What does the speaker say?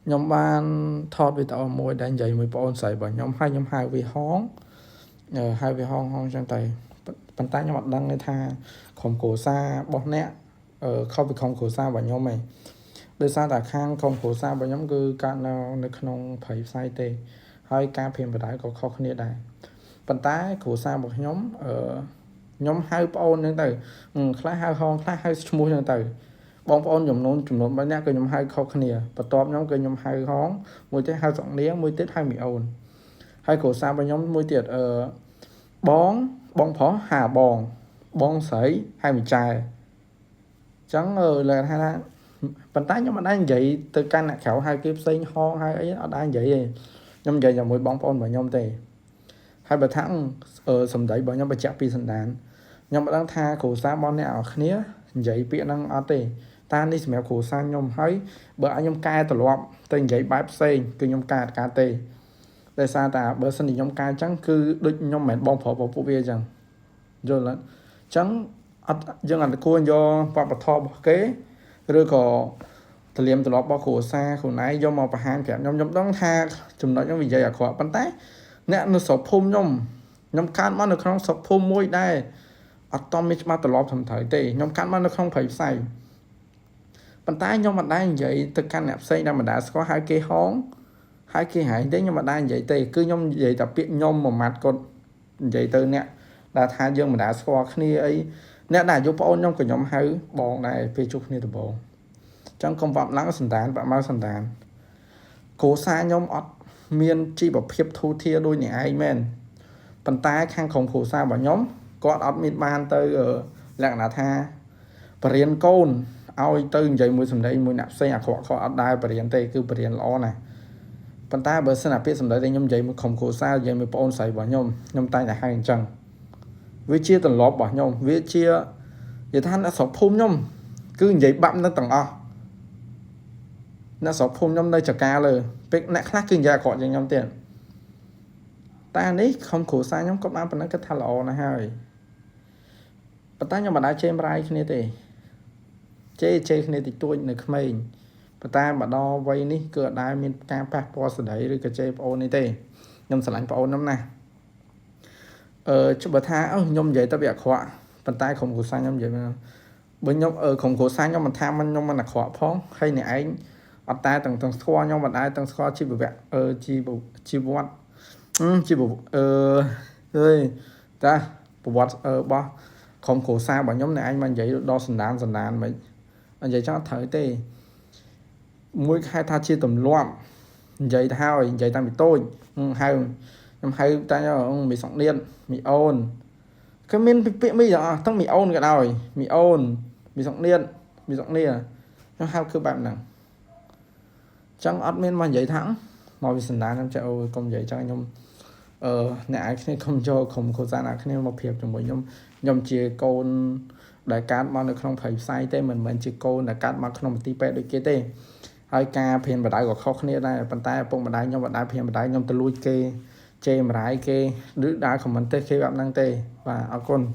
ខ្ញុំបានថតវីដេអូមួយដែលនិយាយមួយប្អូនស្រីរបស់ខ្ញុំហើយខ្ញុំហៅវាហងហៅវាហងហងចឹងតែប៉ុន្តែខ្ញុំអត់ដឹងទេថាក្រុមគ្រួសាររបស់អ្នកខុសពីក្រុមគ្រួសាររបស់ខ្ញុំឯងដោយសារតែខាងក្រុមគ្រួសាររបស់ខ្ញុំគឺកើតនៅក្នុងព្រៃផ្សៃទេហើយការព្រាមបដៅក៏ខុសគ្នាដែរប៉ុន្តែគ្រួសាររបស់ខ្ញុំអឺខ្ញុំហៅប្អូនហ្នឹងទៅខ្លះហៅហងខ្លះហៅឈ្មោះហ្នឹងទៅបងប្អូនចំនួនចំនួន3នាក់គឺខ្ញុំហៅខុសគ្នាបន្ទាប់ខ្ញុំគឺខ្ញុំហៅហងមួយទៀតហៅសុកនាងមួយទៀតហៅមីអូនហើយគ្រួសាររបស់ខ្ញុំមួយទៀតអឺបងបងប្រុសហៅបងបងស្រីហៅមីចែអញ្ចឹងលើថាប៉ុន្តែខ្ញុំអត់ដែរនិយាយទៅកាន់អ្នកក្រៅហៅគេផ្សេងហងហៅអីអត់ដែរនិយាយទេខ្ញុំនិយាយជាមួយបងប្អូនរបស់ខ្ញុំទេហើយបើថាសម្ដីរបស់ខ្ញុំបញ្ជាក់ពីសន្តានខ្ញុំមិនដឹងថាគ្រួសាររបស់អ្នកនរគ្នានិយាយពាក្យហ្នឹងអត់ទេតានេះសម្រាប់គ្រួសារខ្ញុំហើយបើឲ្យខ្ញុំកែត្រឡប់ទៅនិយាយបែបផ្សេងគឺខ្ញុំកែអត់កើតទេដោយសារតែបើសិនជាខ្ញុំកែអញ្ចឹងគឺដូចខ្ញុំមិនមែនបងប្រុសរបស់ពួកវាអញ្ចឹងយល់ទេអញ្ចឹងអត់យើងអត់គួរយកវប្បធម៌របស់គេឬក៏ទលៀមទម្លាប់របស់គ្រួសារខ្លួនឯងយកមកបង្ហាញប្រាប់ខ្ញុំខ្ញុំដឹងថាចំណុចខ្ញុំនិយាយអាក្រក់ប៉ុន្តែអ្នកនៅស្រុកភូមិខ្ញុំខ្ញុំកើតមកនៅក្នុងស្រុកភូមិមួយដែរអត់តមានច្បាប់ទម្លាប់ត្រឹមត្រូវទេខ្ញុំកើតមកនៅក្នុងព្រៃផ្សៃប៉ុន្តែខ្ញុំមិនដែរនិយាយទៅកាន់អ្នកផ្សេងដែលមិនដែលស្គាល់ហៅគេហងហៅគេហែងទេខ្ញុំមិនដែរនិយាយទេគឺខ្ញុំនិយាយតែពាក្យខ្ញុំមួយម៉ាត់គាត់និយាយទៅអ្នកដែលថាយើងមិនដែលស្គាល់គ្នាអីអ្នកដែលអាយុប្អូនខ្ញុំក៏ខ្ញុំហៅបងដែរពេលជួបគ្នាដំបូងចឹងកុំបាក់ឡើងសន្តានបាក់មកសន្តានគ្រួសារខ្ញុំអត់មានជីវភាពធូរធារដូចអ្នកឯងមែនប៉ុន្តែខាងក្រុមគ្រួសាររបស់ខ្ញុំគាត់អត់មានបានទៅលក្ខណៈថាបរៀនកូនឲ្យទៅនិយាយមួយសម្ដីមួយអ្នកផ្សេងអាក្រក់ខអត់ដែរបរៀនទេគឺបរៀនល្អណាស់ប៉ុន្តែបើសិនអាពាក្យសម្ដីដែលខ្ញុំនិយាយមួយក្រុមគ្រួសារនិយាយមួយប្អូនស្រីរបស់ខ្ញុំខ្ញុំតែងតែហៅអញ្ចឹងវាជាទម្លាប់របស់ខ្ញុំវាជានិយាយថាអ្នកស្រុកភូមិខ្ញុំគឺនិយាយបាក់នឹងទាំងអស់អ្នកស្រុកភូមិខ្ញុំនៅចកាលើពេលអ្នកខ្លះគឺនិយាយអាក្រក់ជាងខ្ញុំទៀតតែនេះក្រុមគ្រួសារខ្ញុំក៏បានប៉ុណ្ណឹងគិតថាល្អណាស់ហើយប៉ុន្តែខ្ញុំមិនដែលជេរម្រាយគ្នាទេជេរជេរគ្នាតិចតួចនៅក្មេងប៉ុន្តែមកដល់វ័យនេះគឺអត់ដែលមានការប៉ះពាល់ស្ដីឬក៏ជេរប្អូននេះទេខ្ញុំស្រឡាញ់ប្អូនខ្ញុំណាស់អឺបើថាខ្ញុំនិយាយទៅវាអាក្រក់ប៉ុន្តែក្រុមគ្រួសារខ្ញុំនិយាយបើខ្ញុំក្រុមគ្រួសារខ្ញុំមិនថាមិនខ្ញុំមិនអាក្រក់ផងហើយអ្នកឯងអត់តែទាំងទាំងស្គាល់ខ្ញុំមិនដែរទាំងស្គាល់ជីវៈអឺជីវជីវត្តជីវអឺអើយតាប្រវត្តិរបស់ក្រុមគ្រួសាររបស់ខ្ញុំអ្នកឯងមកនិយាយដល់សន្តានសន្តានមិននិយាយចង់ត្រូវទេមួយខែថាជាទម្លាប់និយាយទៅហើយនិយាយតាំងពីតូចហៅខ្ញុំហៅតែមីសុកនៀតមីអូនគឺមានពាក្យមីទាំងអស់ទាំងមីអូនក៏ដោយមីអូនមីសុកនៀតមីសុកនីខ្ញុំហៅគឺបែបហ្នឹងចឹងអត់មានមកនិយាយថាមកពីសន្តានខ្ញុំចេះអូកុំនិយាយចឹងខ្ញុំអឺអ្នកឯងគ្នាកុំយកក្រុមគ្រួសារអ្នកគ្នាមកប្រៀបជាមួយខ្ញុំខ្ញុំជាកូនដែលកើតមកនៅក្នុងព្រៃផ្សៃទេមិនមែនជាកូនដែលកើតមកក្នុងមន្ទីរពេទ្យដូចគេទេហើយការព្រានបដៅក៏ខុសគ្នាដែរប៉ុន្តែឪពុកម្ដាយខ្ញុំបដៅព្រានបដៅខ្ញុំទៅលួចគេជេរម្រាយគេឬដើរខមមិនទេគេបែបហ្នឹងទេបាទអរគុណ។